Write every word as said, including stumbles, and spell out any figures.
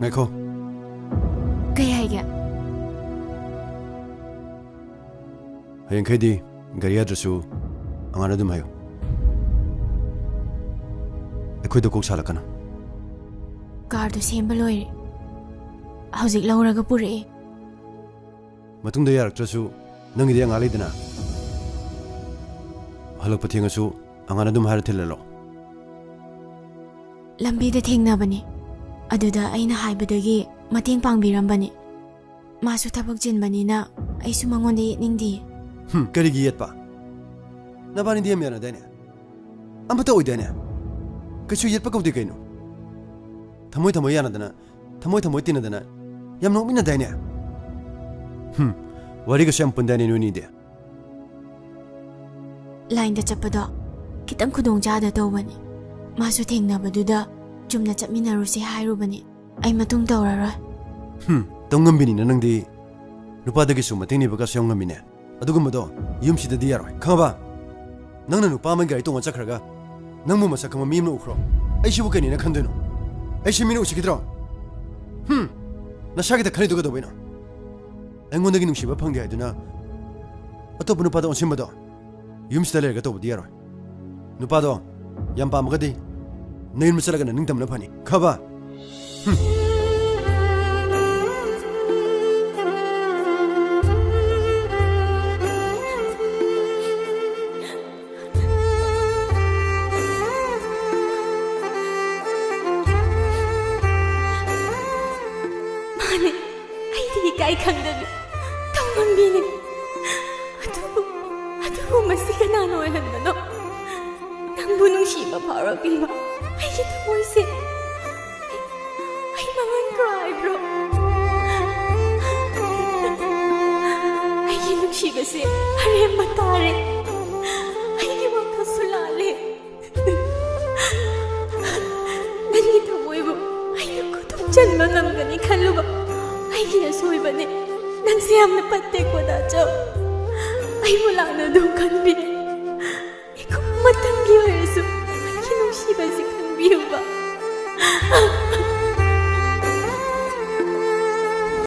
ꯉꯥꯏꯈꯣ꯫ ꯀꯩ ꯍꯥꯏꯒꯦ? ꯍꯌꯦꯡꯈꯩꯗꯤ ꯒꯥꯔꯤ ꯌꯥꯗ꯭ꯔꯁꯨ ꯑꯉꯥꯡꯅ ꯑꯗꯨꯝ ꯍꯥꯏꯌꯨ꯫ ꯑꯩꯈꯣꯏꯗ ꯀꯣꯛ ꯁꯥꯜꯂꯛꯀꯅꯨ꯫ ꯀꯥꯔꯗꯨ ꯁꯦꯝꯕ ꯂꯣꯏꯔꯦ꯫ ꯍꯧꯖꯤꯛ ꯂꯧꯔꯒ ꯄꯨꯔꯛꯑꯦ꯫ ꯃꯇꯨꯡꯗ ꯌꯥꯔꯛꯇ꯭ꯔꯁꯨ ꯅꯪꯒꯤꯗꯤ ꯑꯉꯥꯡ ꯂꯩꯗꯅ꯫ ꯍꯜꯂꯛꯄ ꯊꯦꯡꯉꯁꯨ ꯑꯉꯥꯡꯅ ꯑꯗꯨꯝ ꯍꯥꯏꯔ ꯊꯤꯜꯍꯜꯂꯣ꯫ ꯂꯝꯕꯤꯗ ꯊꯦꯡꯅꯕꯅꯤ꯫ ꯑꯗꯨꯗ ꯑꯩꯅ ꯍꯥꯏꯕꯗꯒꯤ ꯃꯇꯦꯡ ꯄꯥꯡꯕꯤꯔꯝꯕꯅꯤ꯫ ꯃꯥꯁꯨ ꯊꯕꯛ ꯆꯤꯟꯕꯅꯤꯅ ꯑꯩꯁꯨ ꯃꯉꯣꯟꯗ ꯌꯦꯠꯅꯤꯡꯗꯦ꯫ ꯍꯨꯝ, ꯀꯔꯤꯒꯤ ꯌꯦꯠꯄ? ꯅꯕꯥꯅꯤꯗꯤ ꯌꯥꯝ ꯌꯥꯅꯗꯥꯏꯅꯦ? ꯑꯃꯠꯇ ꯑꯣꯏꯗꯥꯏꯅꯦ? ꯀꯩꯁꯨ ꯌꯦꯠꯄ ꯀꯧꯗꯦ ꯀꯩꯅꯣ꯫ ꯊꯃꯣꯏ ꯊꯃꯣꯏ ꯌꯥꯅꯗꯅ, ꯊꯃꯣꯏ ꯊꯃꯣꯏ ꯇꯤꯟꯅꯗꯅ ꯌꯥꯝ ꯅꯣꯛꯃꯤꯟꯅꯗꯥꯏꯅꯦ? ꯍꯨꯝ, ꯋꯥꯔꯤꯒꯁꯨ ꯌꯥꯝ ꯄꯨꯟꯗꯥꯏꯅꯦ ꯅꯣꯏꯅꯤꯗꯤ꯫ ꯂꯥꯏꯟꯗ ꯆꯠꯄꯗꯣ ꯈꯤꯇꯪ ꯈꯨꯗꯣꯡ ꯆꯥꯗ ꯇꯧꯕꯅꯤ꯫ ꯃꯥꯁꯨ ꯊꯦꯡꯅꯕꯗꯨꯗ ꯆꯨꯝꯅ ꯆꯠꯃꯤꯟꯅꯔꯨꯁꯦ ꯍꯥꯏꯔꯨꯕꯅꯤ꯫ ꯑꯩ ꯃꯇꯨꯡ ꯇꯧꯔꯔꯣꯏ꯫ ꯍꯨꯝ, ꯇꯧ ꯉꯝꯕꯤꯅꯤꯅ ꯅꯪꯗꯤ꯫ ꯅꯨꯄꯥꯗꯒꯤꯁꯨ ꯃꯇꯦꯡ ꯅꯤꯕꯒꯁꯨ ꯌꯥꯝ ꯉꯝꯃꯤꯅꯦ꯫ ꯑꯗꯨꯒꯨꯝꯕꯗꯣ ꯌꯨꯝꯁꯤꯗꯗꯤ ꯌꯥꯔꯣꯏ, ꯈꯪꯉꯕ? ꯅꯪꯅ ꯅꯨꯄꯥ ꯑꯃꯒꯤ ꯒꯥꯔꯤ ꯇꯣꯡꯉ ꯆꯠꯈ꯭ꯔꯒ ꯅꯪꯕꯨ ꯃꯁꯛ ꯈꯪꯕ ꯃꯤ ꯑꯃꯅ ꯎꯈ꯭ꯔꯣ꯫ ꯑꯩꯁꯤꯕꯨ ꯀꯩꯅꯤꯅ ꯈꯟꯗꯣꯏꯅꯣ? ꯑꯩꯁꯤ ꯃꯤꯅ ꯎꯁꯤꯠꯈꯤꯗ꯭ꯔꯣ? ꯍꯨꯝ! ꯅꯁꯥꯒꯤꯗ ꯈꯜꯂꯤꯗꯣ ꯀꯩꯗꯧꯕꯩꯅꯣ? ꯑꯩꯉꯣꯟꯗꯒꯤ ꯅꯨꯡꯁꯤꯕ ꯐꯪꯗꯦ ꯍꯥꯏꯗꯨꯅ ꯑꯇꯣꯞꯄ ꯅꯨꯄꯥꯗ ꯑꯣꯟꯁꯤꯟꯕꯗꯣ ꯌꯨꯝꯁꯤꯗ ꯂꯩꯔꯒ ꯇꯧꯕꯗꯤ ꯌꯥꯔꯣꯏ꯫ ꯅꯨꯄꯥꯗꯣ ꯌꯥꯝ ꯄꯥꯝꯃꯒꯗꯤ ꯅꯌꯨꯝꯗ ꯆꯠꯂꯒ ꯅꯅꯤꯡꯇꯝꯕꯅ ꯐꯅꯤ꯫ ꯈꯪꯉꯕ? ꯍꯨꯝ꯫ ꯃꯥꯅꯦ, ꯑꯩꯗꯤ ꯏꯀꯥꯏ ꯈꯪꯗꯕꯤ ꯇꯧꯉꯝꯕꯤꯅꯦ꯫ ꯑꯗꯨꯕꯨ, ꯑꯗꯨꯕꯨ ꯃꯁꯤ ꯀꯅꯥꯅ ꯑꯣꯏꯍꯟꯕꯅꯣ? ꯅꯪꯕꯨ ꯅꯨꯡꯁꯤꯕ ꯐꯥꯎꯔꯛꯂꯤꯕ ꯑꯩꯒꯤ ꯊꯃꯣꯏꯁꯦ꯫ ꯑꯩ ꯃꯥꯡꯍꯟꯈ꯭ꯔꯣ ꯍꯥꯏꯕ꯭ꯔꯣ? ꯑꯩꯒꯤ ꯅꯨꯡꯁꯤꯕꯁꯦ ꯑꯔꯦꯝꯕ ꯇꯥꯔꯦ꯫ ꯑꯩꯒꯤ ꯋꯥꯈꯜꯁꯨ ꯂꯥꯜꯂꯦ꯫ ꯅꯪꯒꯤ ꯊꯃꯣꯏꯕꯨ ꯑꯩꯅ ꯈꯨꯗꯨꯝ ꯆꯟꯕ ꯉꯝꯒꯅꯤ ꯈꯜꯂꯨꯕ ꯑꯩꯒꯤ ꯑꯁꯣꯏꯕꯅꯦ꯫ ꯅꯪꯁꯦ ꯌꯥꯝꯅ ꯐꯠꯇꯦꯀꯣ, ꯗꯥꯆꯧ꯫ ꯑꯩꯕꯨ ꯂꯥꯟꯅ ꯑꯗꯨꯝ ꯈꯟꯕꯤ꯫ ꯃꯤꯀꯨꯞ ꯑꯃꯇꯪꯒꯤ ꯑꯣꯏꯔꯁꯨ ꯑꯩꯒꯤ ꯅꯨꯡꯁꯤꯕꯁꯤ ꯈꯪꯕꯤꯌꯨꯕ꯫